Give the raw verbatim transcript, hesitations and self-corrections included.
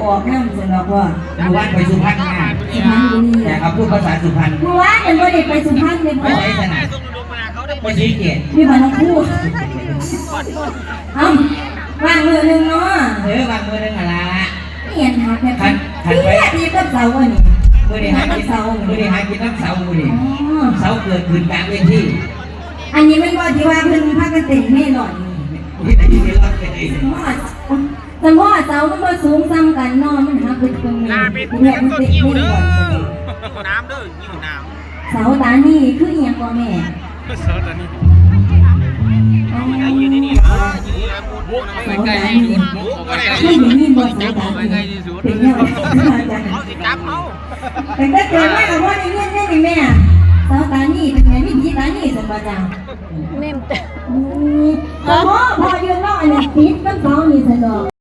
ออกนำซั่นดอกพ่อ เมื่อวานไปสุพรรณมา สุพรรณบุรี แต่เขาพูดภาษาสุพรรณ เมื่อวานมันบ่ได้ไปสุพรรณเลยพ่อ ไปไสนะ ไปศรีเกต มีบ้านหนองคู เอ้า ว่างมื้อหนึ่งเนาะ เออ ว่างมื้อหนึ่งหั่นล่ะ เอียนหาแค่ คัน คันไป เอียนดีกับเสาอันนี้ มื้อนี้หากิน เสา มื้อนี้หากินน้ำเสา มื้อนี้ อ๋อ เสาเกิดขึ้นกลางเวที อันนี้มันบ่ที่ว่าเพิ่นพากันเต้นเมลอนนี่ นี่เมลอนเป็นไง สมอส สมอเสามันบ่สูงส่ำกันเนาะ มันหักไปตรงนี้ หน้าเป็น เนี่ยมันเต้นเมลอน น้ำเด้อ หิวน้ำ เสาตานี่คืออีหยังบ่แม่ เสาตานี่ อ๋อ เสาตานี่ เคยได้ยินบ่เสาตานี่ เป็นแนวใด เขาสิจับเขา ตั้งแต่เกิดมาก็บ่ได้ยินเด้นี่แม่ เสาตานี่เป็นไง มีผีตานี่ซั่นบ่จ้ะ แม่น อืม แต่พ่อ พ่อยืนเนาะ อันนี้ติดกับเสานี่ซั่นดอก